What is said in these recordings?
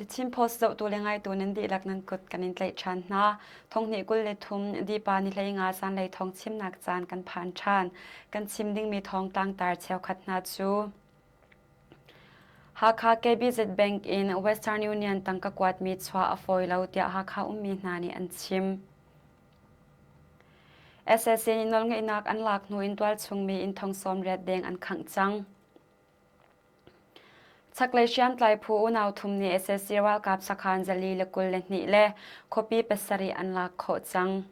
The Chin Post zohtu le ngaitu nan dihlak nan kut kan in tlaih ṭhan hna. Thonghnih 23 Dipa ni 15 zanlei thawng chimnak caan kan phan ṭhan. Kan chim dingmi thawng tlangtar cheukhat hna cu Hakha KBZ Bank in Western Union tangka kuatmi chuah a fawi lo tiah Hakha ummi hna nih an chim. SSC nih nawlngeihnak an lak hnu in tualchungmi inn thong 80 deng an khangh cang. Chaklei hriamtlai phu unau thum nih sac ralkap sakhan 422 le khuapi pasarih an lak khawh cang.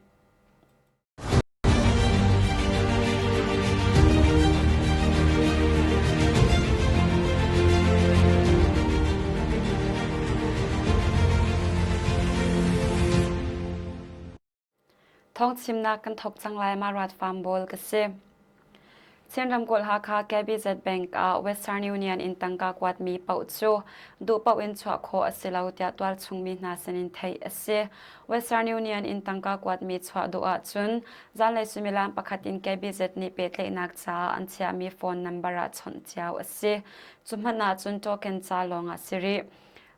Thawngchimnak kan thawk cang lai Marat Farm Bawl ka si. Chin ramkulh Hakha KBZ Bank ah Western Union in tangka kuatmi paoh cu duh paoh in chuah khawh a si lo tiah tualchungmi hna sinin theih a si. Western Union in tangka kuatmi chuah duh ahcun zanlei suimilam pakhat in KBZ nih pehtlaihnak caah an chiahmi phone number ah chawnh cio a si. Cu hmanh ahcun token ca lawng ah si rih.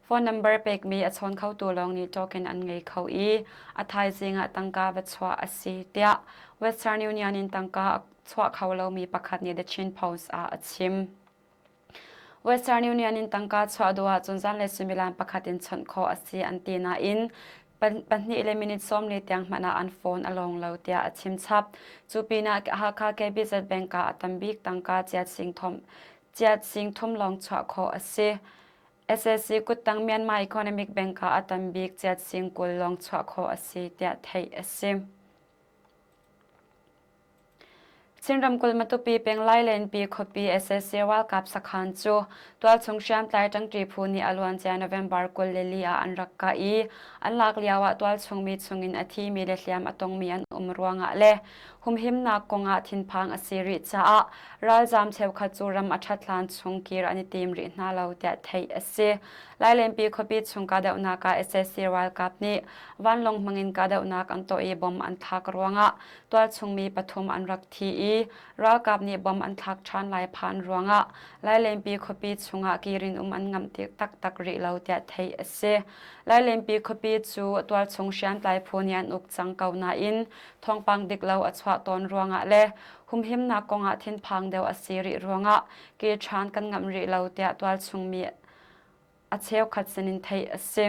Phone number pekmi a chawn khotu lawng nih token an ngei kho i a thaizing ah tangka va chuah a si tiah Western Union in tangka a chuah kho lomi pakhat nih The Chin Post ah a chim. Western Union in tangka chuah duh ahcun zanlei suimilam pakhat in chawnh khawh a si an ti nain pahnih le minute 40 tiang hmanh ah an phone a lawng lo tiah a chim chap. Cu pinah Hakha KBZ Bank ah a tambik tangka chiat sing thum lawng chuah khawh a si. SAC kuttang Myanmar Economic Bank ah a tam bik chiat sing 20 lawng chuah khawh a si tiah theih a si. Chin ramkulh Matupi peng Lailenpi khuapi SAC ralkap sakhan cu tualchung hriamtlai ṭangṭi phu nih a luancia November 24 ah an rak kah i an lak lio ah tualchung mi chungin a thimi le hliam a tongmi an um ruangah le humhimnak kongah thinphang a si rih caah ralzaam cheukhat cu ram a ṭhat hlan chung kir an i tim rih hna lo tiah theih a si. Lailenpi khuapi chung kahdohnak ah sac ralkap nih vanlawng hmangin kahdohnak an tuah i bom an thlak ruangah tualchung mi pathum an rak thi i ralkap nih bom an thlak ṭhan lai phan ruangah Lailenpi khuapi chungah kirin um an ngamh taktak rih lo tiah theih a si. Lailenpi khuapi cu tualchung hriamtlai phu nih an uk cang ko nain thawngpang dik lo a chuah tawn ruangah le humhimnak kongah thinphang deuh a si rih ruangah ke ṭhan kan ngamh rih lo tiah tualchung mi a cheukhat sinin theih a si.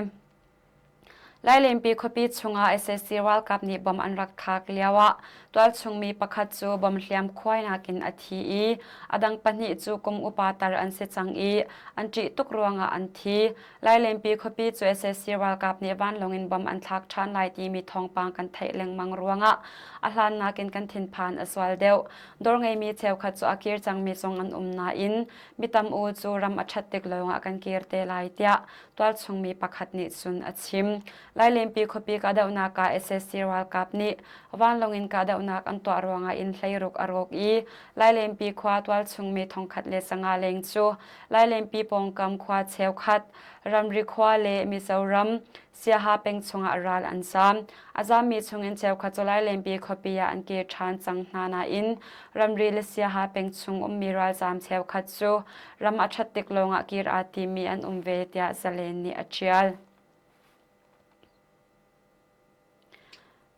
Lailenpi khuapi chungah sac ralkap nih bom an rak thlak lioah tualchung mi pakhat cu bom hliam khuainak in a thi i a dang pahnih cu kum upa tar an si cang i an ṭih tuk ruangah an thi. Lailenpi khuapi cu sac ralkap nih vanlawng in bom an thlak ṭhan lai timi thawngpang kan theih lengmang ruangah a hlan nakin kan thinphan a zual deuh. Dawr ngeimi cheukhat cu a kir cangmi zong an um nain mi tam u cu ram a ṭhat tik lawngah kan kir te lai tiah tualchung mi pakhat nih cun a chim. Lailenpi khuapi kahdohnak ah sac ralkap nih vanlawng in kahdohnak an tuah ruangah inn hleiruk a rawk i Lailenpi khua tualchung mi 1500 leng cu Lailenpi pawngkam khua cheukhat, ramri khua le Mizoram, Siaha peng chungah ral an zaam. A zaammi chungin cheukhat cu Lailenpi khuapi ah an kir ṭhan cang hna nain ramri le Siaha peng chung ummi ralzaam cheukhat cu ram a ṭhat tik lawngah kir aa timi an um ve tiah Zalen nih a ṭial.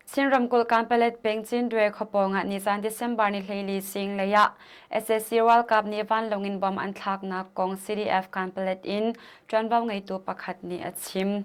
Chin ramkulh Kanpalet peng Cindwe khuapawng ah nizan December ni 14 zinglei ah sac ralkap nih vanlawng in bomb an thlaknak kong CDF Kanpalet in ṭuanvo ngeitu pakhat nih a chim.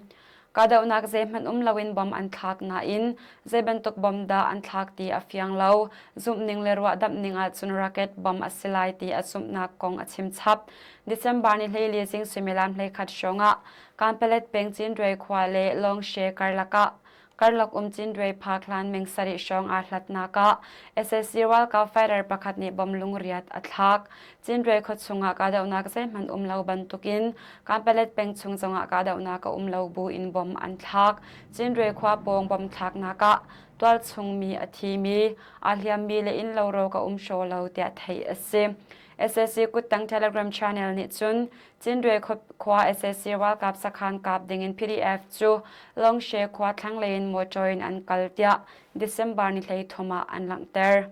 Kahdohnak zeihmanh um loin bomb an thlak nain zei bantuk bomb dah an thlak ti a fiang lo. Zumhning le ruahdamh ning ahcun rocket bomb a si lai ti a zumhnak kong a chim chap. December ni 14 zing suimilam 11 hrawng ah Kanpalet peng Cindwe khua le Lawngshe karlak ah karlak um Cindwe phak hlan meng sarih hrawng aa hlatnak ah sac ralkap fighter pakhat nih bom lungriat a thlak. Cindwe khuachung ah kahdohnak zeihmanh um lo bantukin Kanpalet peng chung zongah kahdohnak a um lo bu in bom an thlak. Cindwe khua pawng bom thlaknak ah tualchung mi a thimi, aa hliammi le innlo rawk a um hraw lo tiah theih a si. Sac kuttang Telegram channel nih cun Cindwe khua sac ralkap sakhan kap dingin PDF cu Longshe khua thlanglei in motor in an kal tiah December ni 13 ah an langhter.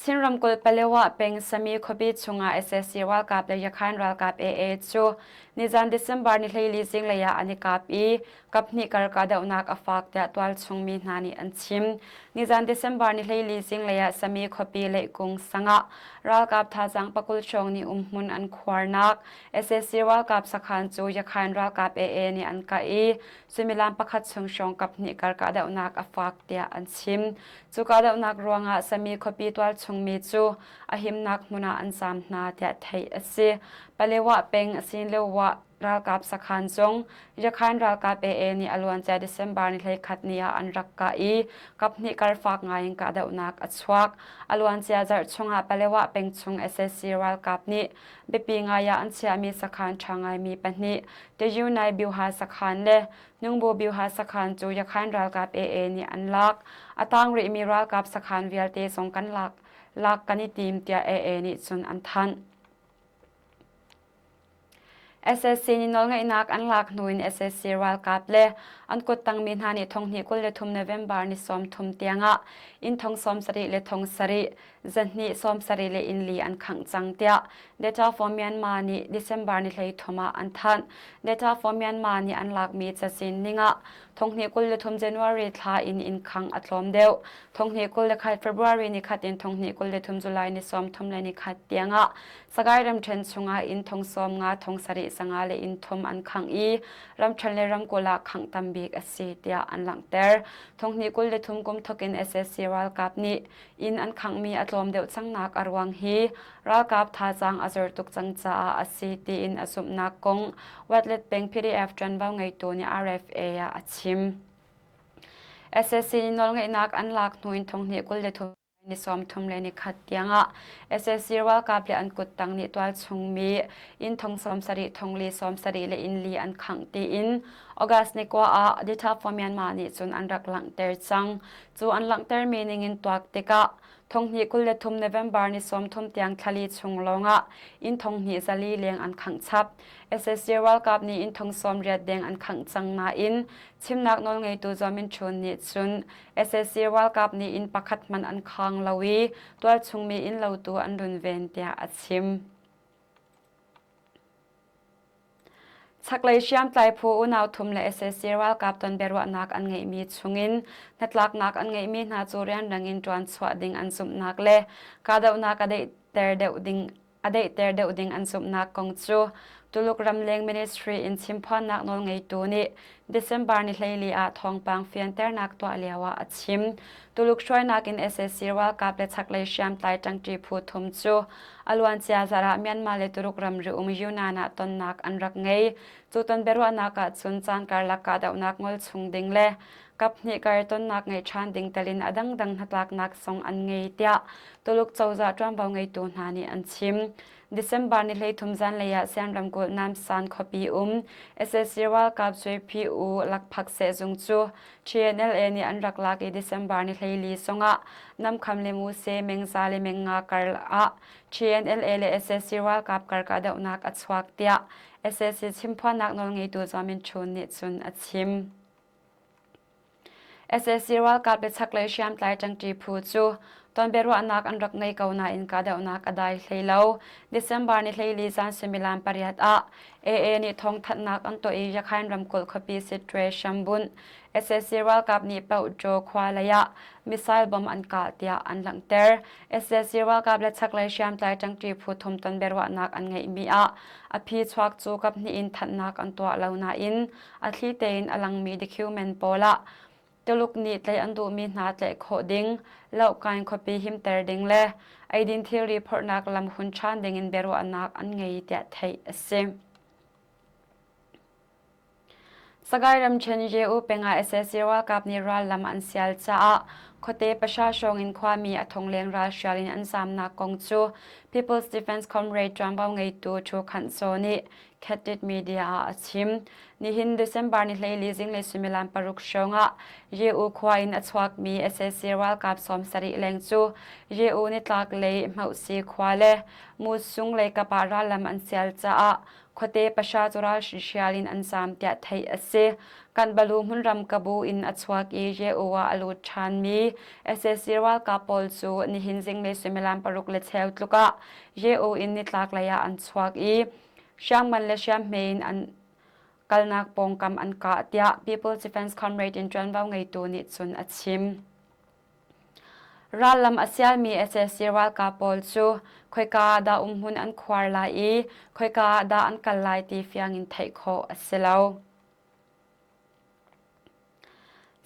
Chin ramkulh Palewa peng Sami khuapi chungah sac ralkap le Yakhan ralkap AA cu nizan December ni 14 zinglei ah an i kap i kaphnih kar kahdohnak a fak tiah tualchung mi hna nih an chim. Nizan December ni 14 zinglei ah Sami khuapi Leikung sang ah ralkap thazaang pakul hrawng nih umhmun an khuarnak sac ralkap sakhan cu Yakhan ralkap AA nih an kah i suimilam pakhat chung hrawng kaphnih kar kahdohnak a fak tiah an chim. Cu kahdohnak ruangah Sami khuapi tualchung mi cu a himnak hmun ah an zaam hna tiah theih a si. Palewa peng Sinlewah ralkap sakhan zong Yakhan ralkap AA nih a luancia December ni 11 ni ah an rak kah i kaphnih kar fak ngai in kahdohnak a chuak. A luancia zarh chungah Palewa peng chung sac ralkap nih biapi ngai ah an chiahmi sakhan ṭha ngaimi pahnih Teyunai Byuha sakhan le Nungbu Byuha sakhan cu Yakhan ralkap AA nih an lak. A tang rihmi ralkap sakhan vialte zong kan lak lak kan i tim tiah AA nih cun an thanh. Sac nih nawlngeihnak an lak hnu in sac ralkap le an kuttangmi hna nih thonghnih 23 November ni 30 tiangah inn thong 70 le thong sarih zahnih 70 le inn li an khangh cang tiah Data for Myanmar nih December ni 13 ah an thanh. Data for Myanmar nih an lakmi cazin ningah thonghnih 23 January thla in inn khangh a tlawm deuh. Thonghnih 21 February ni khat in thonghnih 23 July ni 30 le ni khat tiangah Sagaing ramṭhen chungah inn thong 50 thong sarih sanga le inn thum an khangh i ramṭhen le ramkulh ah khangh tam bik a si tiah an langhter. Thonghnih 23 kum thawk in sac ralkap nih inn an khanghmi a tlawm deuh cangnak a ruang hi ralkap thazaang a zor tuk cang caah a si tiin a zumhnak kong Watlet peng PDF ṭuanvo ngeitu nih RFA ah a chim. Sac nih nawlngeihnak an lak hnu in thonghnih 23 ni 30 le ni khat tiangah sac ralkap le an kuttang nih tualchungmi inn thong 70 thong li 70 le inn li an khangh tiin August ni kua ah Data for Myanmar nih cun an rak langhter cang. Cu an langhtermi ningin tuak tikah thonghnih 23 November ni 30 tiang thlali chung lawngah inn thonghnih zali leng an khangh chap. Sac ralkap nih inn thong 80 deng an khangh cang nain chimnak nawlngeitu Zaw Min Chun nih cun Sac ralkap nih inn pakhat hmanh an khang lo i tualchungmi inn lotu an runven tiah a chim. Chaklei hriamtlai phu unau thum le sac ralkap ton biaruahnak an ngeihmi chungin hnatlaknak an ngeihmi hna cu rianrang in ṭuanchuah ding an zumhnak le kahdohnak a daihter deuh ding a daihter deuh ding an zumhnak kong cu Tuluk ramleng ministry in chimphuannak nawlngeitu nih December ni 14 ah thawngpang fianternak tuah lio ah a chim. Tuluk hruainak in sac ralkap le chaklei hriamtlai ṭangṭi phu thum cu a luancia zarh ah Myanmar le Tuluk ramri um Yunnan ah tonnak an rak ngei. Cu ton biaruahnak ah cun caan karlak kahdohnak ngol chung ding le kaphnih kar tonnak ngeih ṭhan ding telin a dangdang hnatlaknak zong an ngei tiah Tuluk cozah ṭuanvo ngeitu hna nih an chim. December ni 13 zanlei ah Sian ramkulh Namsan khuapi um sac ralkap JPU lakphak sehzung cu TNLA nih an rak lak i December ni 14 zongah Namkham le Muse mengza le mengnga kar ah TNLA le sac ralkap kar kahdohnak a chuak tiah sac chimphuannak nawlngeitu Zaw Min Htun nih cun a chim. Sac ralkap le chaklei hriamtlai ṭangṭi phu cu tonbiaruahnak an rak ngei ko nain kahdohnak a dai hlei lo. December ni 14 zan suimilam pariat ah AA nih thawngthanhnak an tuah i Rakhine ramkulh khuapi Sittwe hrambunh sac ralkap nih Pauktaw khua lei ah missile bomb an kah tiah an langhter. Sac ralkap le chaklei hriamtlai ṭangṭi phu thum tonbiaruahnak an ngeihmi ah a phi chuak cu kaphnih in thanhnak an tuah lo nain a thli tein a langmi document pawl ah Tuluk nih tlaih an duhmi hna tlaih khawh ding, lohkain khuapi himter ding le eidin thilri phorhnak lam hun ṭhan ding in biaruahnak an ngei tiah theih a si. Sagaing ramṭhen Ye-U peng ah sac ralkap nih rallam an sial caah khuate pahra hrawng in khuami a thongleng ralhrial in an zaamnak kong cu People's Defense Comrade ṭuanvo ngeitu Thu Khanh Zaw nih Khatit Media ah a chim. Nihin December ni 14 zinglei suimilam paruk hrawng ah Ye-U khua in a chuakmi sac ralkap 70 leng cu Ye-U nitlak lei Hmauhsi khua le Musung lei kap ah rallam an sial caah khuate pahra cu ralhrial in an zaam tiah theih a si. Kanbalu hmunram Kabu in a chuak i Ye-U ah a lut ṭhanmi sac ralkap pawl cu nihin zinglei suimilam paruk le cheu tluk ah Ye-U in nitlaklei ah an chuak i hriamngan le hriamhme in an kalnak pawngkam an kah tiah People's Defense Comrade in ṭuanvo ngeitu nih cun a chim. Rallam a sialmi sac ralkap pawl cu khoika ah dah umhmun an khuar lai i khoika ah dah an kal lai ti fiang in theih khawh a si lo.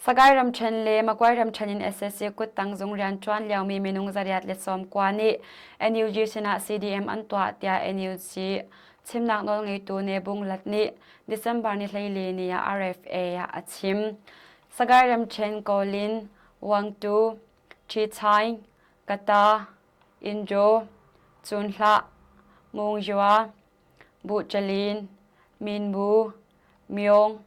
Sagaing ramṭhen le Magway ramṭhen in sac kuttang zung rianṭuan liomi minung zariat le sawmkua nih NUG sinah CDM an tuah tiah NUG chimnak nawlngeitu Ne Bung Lat nih December ni 14 ni ah RFA ah a chim. Sagaing ramṭhen Kawlin, Wangtu, Ṭhichaing, Kata, Indaw, Cunhlah, Mungyua, Buhchalin, Minbu, Myong,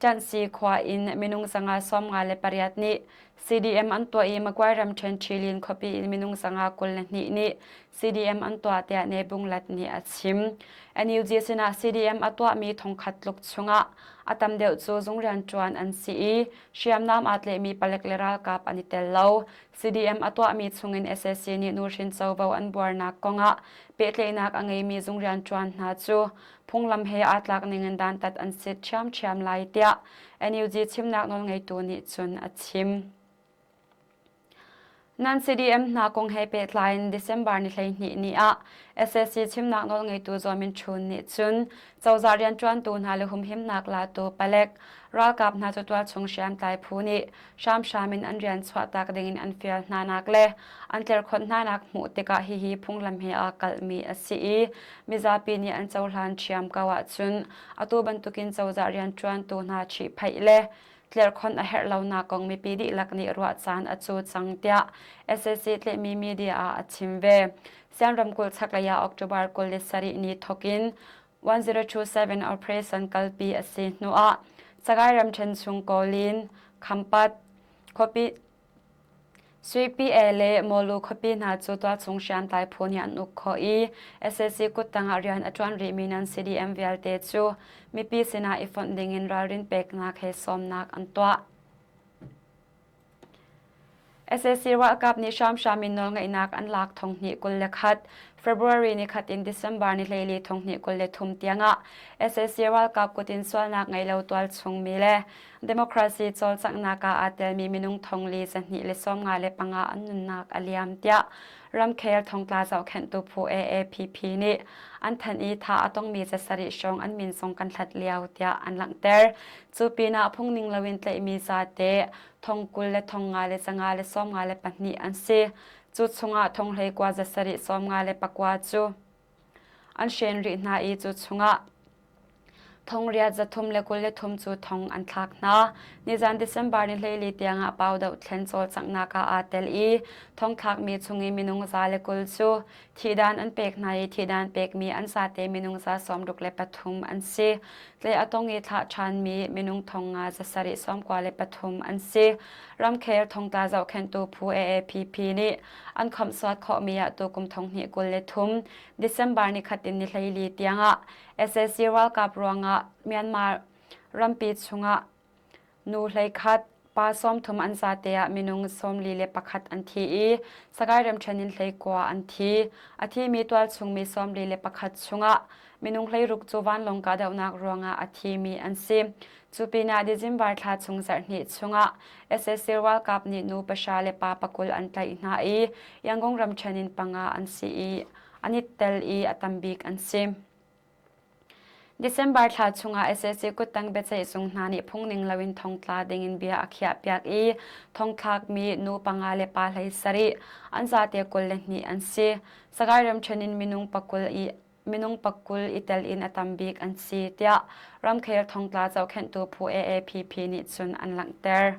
Ṭanhsi khua in minung 158 nih CDM an tuah i Magway ramṭhen Ṭhilin khuapi in minung 122 nih CDM an tuah tiah Ne Bung Lat nih a chim. NUG sinah CDM a tuahmi thongkhat tluk chungah a tam deuh cu zung rianṭuan an si i hriamnam aa tlaihmi palek le ralkap an i tel lo. CDM a tuahmi chungin sac nih nuhrin covo an buarnak kongah pehtlaihnak a ngeimi zung rianṭuan hna cu phunglam he aa tlak ningin dantat an si ṭhiamṭhiam lai tiah NUG chimnak nawlngeitu nih cun a chim. Nan CDM hna kong he pehtlai in December ni 12 ni ah sac chimnak nawlngeitu Zaw Min Htun nih cun cozah rianṭuantu hna le humhimnak latu palek ralkap hna cu tualchung hriamtlai phu nih hramhram in an rian chuahtak dingin an fial hnanak le an tlerhkhonh hnanak hmuh tikah hihi phunglam he aa kalhmi a si i mizapi nih an cohlan ṭhiam ko ahcun atu bantukin cozah rianṭuantu hna ṭhihphaih le tlerhkhonh a herh lonak kong mipi dihlak nih ruah caan a cu cang tiah sac tlaihmi media ah a chim ve. Sian ramkulh chaklei ah October 27 ni thawkin 1027 operation kalpi a si hnuah Sagaing ramṭhen chung Kawlin, Khampat, khuapi Suipi-e le Mawlu khuapi hna cu tualchung hriamtlai phu nih an uk khawh i sac kuttang ah rian a ṭuan rihmi nan CDM vialte cu mipi sinah i fonh dingin ralrin peknak he sawmnak an tuah. Sac ralkap nih hramhram in nawlngeihnak an lak 2021 February nikhat in December ni 14 2023 tiangah sac ralkap kut in sualnak ngei lo tualchung mi le democracy cawlcanghnak ah aa telmi minung thong li 255 an nunnak a liam tiah ramkhel thongtla zohkhenhtu phu AAPP nih an thanh i tha a tongmi zasarih hrawng an min zong kan hlat lio tiah an langhter. Cu pinah phungning loin tlaihmi zate thong 20 le thong nga le zanga le sawm nga le pahnih an si. Cu chungah thong hlei kua zasarih sawm nga le pakua cu an hren rih hna i cu chungah thong riat 323 cu thong an thlak hna. Nizan December ni 14 tiangah pau dohthlen cawlcanghnak ah aa tel i thongthlakmi chung i minung 120 cu thihdan an pek hna i thihdan pekmi an zate minung 63 an si. Tlai a tong i thlah ṭhanmi minung thong nga 793 an si. Ramkhel thongtla zohkhenhtu phu AAPP nih an khamhsuat khawhmi ah tukum 2023 December ni khat in ni 14 tiangah sac ralkap ruangah Myanmar rampi chungah nu 11 pa 30 an zate ah minung 41 an thi i Sagaing ramṭhen in 19 an thi. A thimi tualchung mi 41 chungah minung 16 cu vanlawng kahdohnak ruangah a thimi an si. Cu pinah December thla chung zarhhnih chungah sac ralkap nih nu pahra le pa pakul an tlaih hna i Yangon ramṭhen in panga an si i an i tel i a tam bik an si. December thla chungah sac kuttang biaceihzung hna nih phungning loin thongtla dingin bia a khiahpiak i thongthlakmi nu panga le pa 17 an zate 22 an si. Sagaing ramṭhen in minung pakul i minung pakul i tel in a tam bik an si tiah ramkhel thongtla zohkhenhtu phu AAPP nih cun an langhter.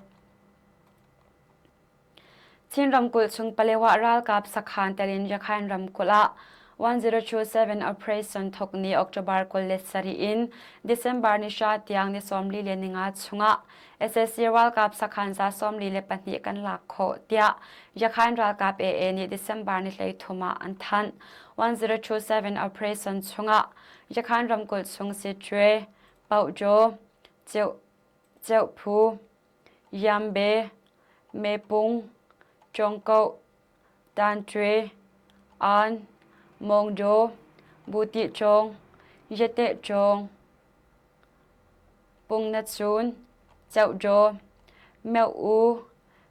Chin ramkulh chung Palewa ralkap sakhan tel in Rakhine ramkulh ah 1027 operation thawk ni October 27 in December ni hra tiang ni 45 chungah sac ralkap sakhan za 42 kan lak khawh tiah Rakhine ralkap AA nih December ni 13 ah an thanh. 1027 operation chungah Rakhine ramkulh chung Sittwe, Pauktaw, Ceu. Ceuhphu, Yambe, Mepung, Cawngkoh, Tanṭwe, Aan, Mawngdaw, Butihcawng, Yatehcawng, Pungnacun, Ceuhdaw, Meuh-u,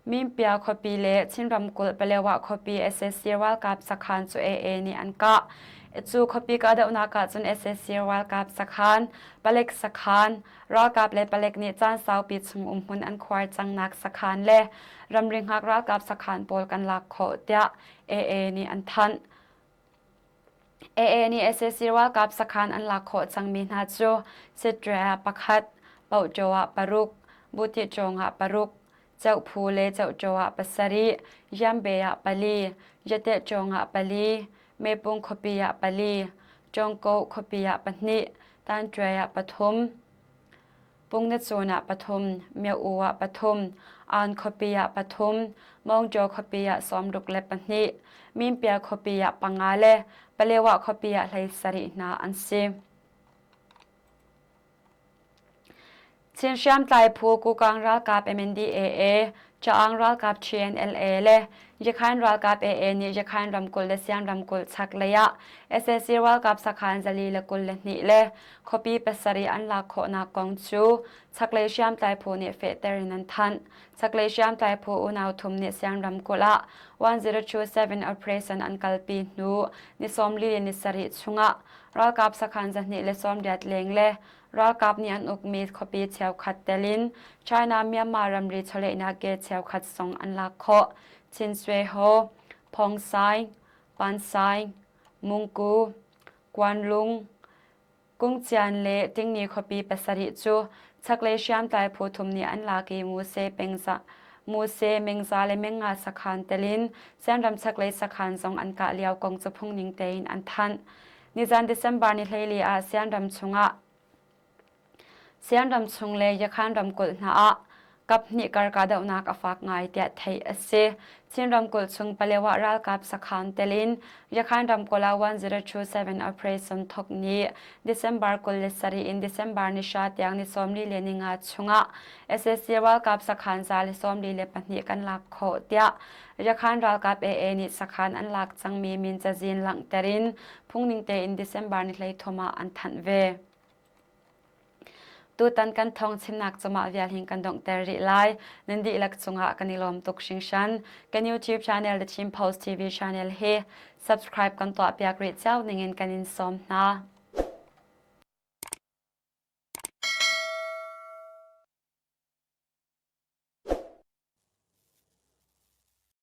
Minpia khuapi le Chin ramkulh Palewa khuapi sac ralkap sakhan cu AA nih an kah. Cu khuapi kahdohnak ah cun sac ralkap sakhan, palek sakhan, ralkap le palek nih caan saupi chung umhmun an khuar cangnak sakhan le ramri hngak ralkap sakhan pawl kan lak khawh tiah AA nih an thanh. AA nih sac ralkap sakhan an lak khawh cangmi hna cu Sitre ah pakhat, Pohṭaw ah paruk, Butihṭawng ah paruk, Ceuhphu le Ceuhṭaw ah pasarih, Yambe ah pali, Yatehṭawng ah pali, Mepung khuapi ah pali, Ṭawngkoh khuapi ah pahnih, Tanṭuai ah pathum, Pungnacawn ah pathum, Myo-u ah pathum, Aan khuapi ah pathum, Mawngṭaw khuapi ah 62, Minpia khuapi ah panga le Palewa khuapi ah 17 hna an si. Chin hriamtlai phu Kukang ralkap MNDAA, Caang ralkap TNLA le Yakhain ralkap AA nih Yakhain ramkulh le Sian ramkulh chaklei ah sac ralkap sakhan 422 le khuapi pasarih an lak khawhnak kong cu chaklei hriamtlai phu nih fehter in an thanh. Chaklei hriamtlai phu unau thum nih Sian ramkulh ah 1027 operation an kalpi hnu ni 40 le ni sarih chungah ralkap sakhan 280 leng le ralkap nih an ukmi khuapi cheukhat tel in China-Myanmar ramri chawlehnak gate cheukhat zong an lak khawh. Chin Swe Ho, Phong Sai, Pan Sai, Mungku, Guanlung, Kungcian le Tingni khuapi pasarih cu chaklei hriamtlai phu thum nih an lak i Muse pengza Muse mengza le menga sakhan tel in Sianram chaklei sakhan zong an kah lio kong cu phungning tein an thanh. Nizan December ni 14 ah Sianram chungah Sianram chung le Yakhan ramkulh hna ah kaphnih kar kahdohnak a fak ngai tiah theih a si. Chin ramkulh chung Palewa ralkap sakhan tel in Yakhan ramkulh ah 1027 operation thawk ni December 27 in December ni hra tiang ni 45 chungah sac ralkap sakhan 142 kan lak khawh tiah Yakhan ralkap AA nih sakhan an lak cangmi min cazin langhter in phungning tein December ni 13 ah an thanh ve. Tutan kan thawng chimnak cumah vial hin kan donghter rih lai. Nan dihlak cungah kan i lawm tuk hringhran. Kan YouTube channel The Chin Post TV channel hi subscribe kan tuah piak rih cio ningin kan in sawm hna.